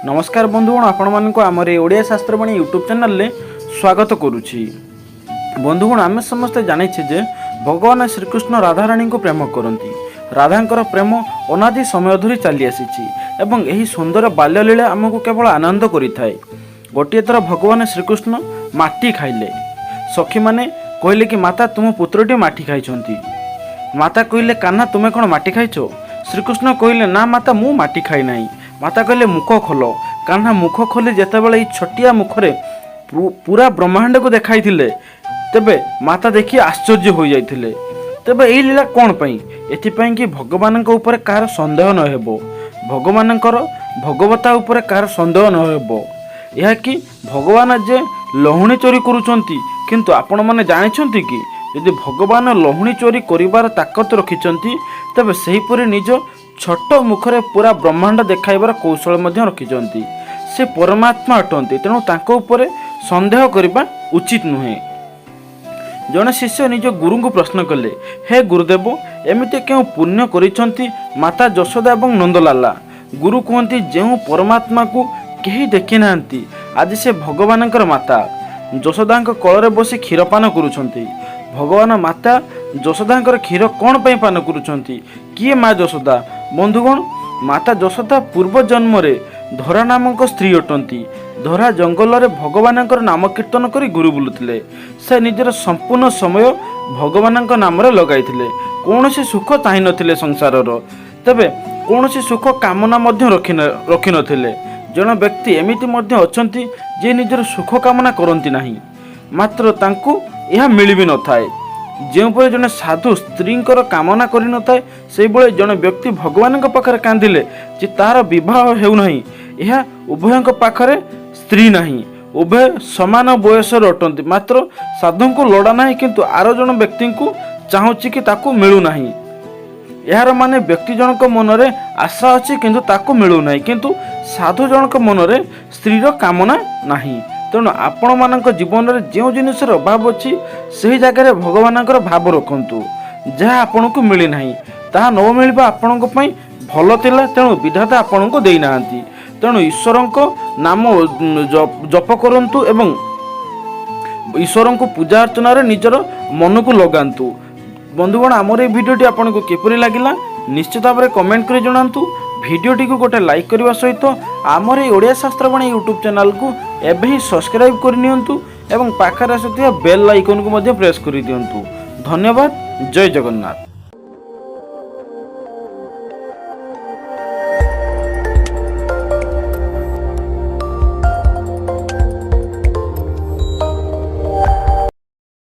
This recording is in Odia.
ନମସ୍କାର ବନ୍ଧୁଗଣ, ଆପଣମାନଙ୍କୁ ଆମର ଏଇ ଓଡ଼ିଆ ଶାସ୍ତ୍ରବାଣୀ ୟୁଟ୍ୟୁବ୍ ଚ୍ୟାନେଲରେ ସ୍ୱାଗତ କରୁଛି। ବନ୍ଧୁଗଣ, ଆମେ ସମସ୍ତେ ଜାଣିଛେ ଯେ ଭଗବାନ ଶ୍ରୀକୃଷ୍ଣ ରାଧାରାଣୀଙ୍କୁ ପ୍ରେମ କରନ୍ତି। ରାଧାଙ୍କର ପ୍ରେମ ଅନାଦି ସମୟ ଧରି ଚାଲି ଆସିଛି ଏବଂ ଏହି ସୁନ୍ଦର ବାଲ୍ୟଲୀଳା ଆମକୁ କେବଳ ଆନନ୍ଦ କରିଥାଏ। ଗୋଟିଏ ଥର ଭଗବାନ ଶ୍ରୀକୃଷ୍ଣ ମାଟି ଖାଇଲେ। ସଖୀମାନେ କହିଲେ କି, "ମାତା, ତୁମ ପୁତ୍ରଟି ମାଟି ଖାଇଛନ୍ତି।" ମାତା କହିଲେ, "କାହ୍ନା, ତୁମେ କ'ଣ ମାଟି ଖାଇଛ?" ଶ୍ରୀକୃଷ୍ଣ କହିଲେ, "ନା ମାତା, ମୁଁ ମାଟି ଖାଇ ନାହିଁ।" ମାତା କହିଲେ, "ମୁଖ ଖୋଲ।" କାହ୍ନା ମୁଖ ଖୋଲି ଯେତେବେଳେ ଏଇ ଛୋଟିଆ ମୁଖରେ ପୁରା ବ୍ରହ୍ମାଣ୍ଡକୁ ଦେଖାଇଥିଲେ, ତେବେ ମାତା ଦେଖି ଆଶ୍ଚର୍ଯ୍ୟ ହୋଇଯାଇଥିଲେ। ତେବେ ଏଇ ଲୀଳା କ'ଣ ପାଇଁ? ଏଥିପାଇଁ କି ଭଗବାନଙ୍କ ଉପରେ କାହାର ସନ୍ଦେହ ନ ହେବ, ଭଗବାନଙ୍କର ଭଗବତା ଉପରେ କାହାର ସନ୍ଦେହ ନ ହେବ। ଏହା କି ଭଗବାନ ଯେ ଲହୁଣୀ ଚୋରି କରୁଛନ୍ତି, କିନ୍ତୁ ଆପଣମାନେ ଜାଣିଛନ୍ତି କି, ଯଦି ଭଗବାନ ଲହୁଣୀ ଚୋରି କରିବାର ତାକତ ରଖିଛନ୍ତି, ତେବେ ସେହିପରି ନିଜ ଛୋଟ ମୁଖରେ ପୁରା ବ୍ରହ୍ମାଣ୍ଡ ଦେଖାଇବାର କୌଶଳ ମଧ୍ୟ ରଖିଛନ୍ତି। ସେ ପରମାତ୍ମା ଅଟନ୍ତି, ତେଣୁ ତାଙ୍କ ଉପରେ ସନ୍ଦେହ କରିବା ଉଚିତ ନୁହେଁ। ଜଣେ ଶିଷ୍ୟ ନିଜ ଗୁରୁଙ୍କୁ ପ୍ରଶ୍ନ କଲେ, "ହେ ଗୁରୁଦେବ, ଏମିତି କେଉଁ ପୁଣ୍ୟ କରିଛନ୍ତି ମାତା ଯଶୋଦା ଏବଂ ନନ୍ଦଲାଲା?" ଗୁରୁ କୁହନ୍ତି, ଯେଉଁ ପରମାତ୍ମାକୁ କେହି ଦେଖିନାହାନ୍ତି, ଆଜି ସେ ଭଗବାନଙ୍କର ମାତା ଯଶୋଦାଙ୍କ କୋଳରେ ବସି କ୍ଷୀରପାନ କରୁଛନ୍ତି। ଭଗବାନ ମାତା ଯଶୋଦାଙ୍କର କ୍ଷୀର କ'ଣ ପାଇଁ ପାନ କରୁଛନ୍ତି? କିଏ ମା ଯଶୋଦା? ବନ୍ଧୁଗଣ, ମାତା ଯଶୋଦା ପୂର୍ବ ଜନ୍ମରେ ଧରା ନାମକ ସ୍ତ୍ରୀ ଅଟନ୍ତି। ଧରା ଜଙ୍ଗଲରେ ଭଗବାନଙ୍କର ନାମ କୀର୍ତ୍ତନ କରି ଘୁରି ବୁଲୁଥିଲେ। ସେ ନିଜର ସମ୍ପୂର୍ଣ୍ଣ ସମୟ ଭଗବାନଙ୍କ ନାମରେ ଲଗାଇଥିଲେ। କୌଣସି ସୁଖ ଚାହିଁନଥିଲେ ସଂସାରର, ତେବେ କୌଣସି ସୁଖ କାମନା ମଧ୍ୟ ରଖିନଥିଲେ। ଜଣେ ବ୍ୟକ୍ତି ଏମିତି ମଧ୍ୟ ଅଛନ୍ତି, ଯିଏ ନିଜର ସୁଖ କାମନା କରନ୍ତି ନାହିଁ, ମାତ୍ର ତାଙ୍କୁ ଏହା ମିଳି ବି ନଥାଏ। ଯେଉଁପରି ଜଣେ ସାଧୁ ସ୍ତ୍ରୀଙ୍କର କାମନା କରିନଥାଏ, ସେଇଭଳି ଜଣେ ବ୍ୟକ୍ତି ଭଗବାନଙ୍କ ପାଖରେ କାନ୍ଦିଲେ ଯେ ତାହାର ବିବାହ ହେଉନାହିଁ। ଏହା ଉଭୟଙ୍କ ପାଖରେ ସ୍ତ୍ରୀ ନାହିଁ, ଉଭୟ ସମାନ ବୟସର ଅଟନ୍ତି, ମାତ୍ର ସାଧୁଙ୍କୁ ଲୋଡ଼ା ନାହିଁ, କିନ୍ତୁ ଆର ଜଣ ବ୍ୟକ୍ତିଙ୍କୁ ଚାହୁଁଛି କି ତାକୁ ମିଳୁନାହିଁ। ଏହାର ମାନେ ବ୍ୟକ୍ତି ଜଣଙ୍କ ମନରେ ଆଶା ଅଛି, କିନ୍ତୁ ତାକୁ ମିଳୁନାହିଁ, କିନ୍ତୁ ସାଧୁ ଜଣଙ୍କ ମନରେ ସ୍ତ୍ରୀର କାମନା ନାହିଁ। ତେଣୁ ଆପଣମାନଙ୍କ ଜୀବନରେ ଯେଉଁ ଜିନିଷର ଅଭାବ ଅଛି, ସେହି ଜାଗାରେ ଭଗବାନଙ୍କର ଭାବ ରଖନ୍ତୁ। ଯାହା ଆପଣଙ୍କୁ ମିଳିନାହିଁ, ତାହା ନ ମିଳିବା ଆପଣଙ୍କ ପାଇଁ ଭଲ ଥିଲା, ତେଣୁ ବିଧାତା ଆପଣଙ୍କୁ ଦେଇନାହାନ୍ତି। ତେଣୁ ଈଶ୍ୱରଙ୍କ ନାମ ଜପ କରନ୍ତୁ ଏବଂ ଈଶ୍ୱରଙ୍କୁ ପୂଜା ଅର୍ଚ୍ଚନାରେ ନିଜର ମନକୁ ଲଗାନ୍ତୁ। ବନ୍ଧୁଗଣ, ଆମର ଏହି ଭିଡ଼ିଓଟି ଆପଣଙ୍କୁ କିପରି ଲାଗିଲା, ନିଶ୍ଚିତ ଭାବରେ କମେଣ୍ଟ କରି ଜଣାନ୍ତୁ। ଭିଡ଼ିଓଟିକୁ ଗୋଟେ ଲାଇକ୍ କରିବା ସହିତ ଆମର ଏହି ଓଡ଼ିଆ ଶାସ୍ତ୍ରବାଣୀ ୟୁଟ୍ୟୁବ୍ ଚ୍ୟାନେଲକୁ ଏବେ ହିଁ ସବସ୍କ୍ରାଇବ୍ କରିନିଅନ୍ତୁ ଏବଂ ପାଖରେ ଆସୁଥିବା ବେଲ୍ ଆଇକନ୍କୁ ମଧ୍ୟ ପ୍ରେସ୍ କରିଦିଅନ୍ତୁ। ଧନ୍ୟବାଦ, ଜୟ ଜଗନ୍ନାଥ।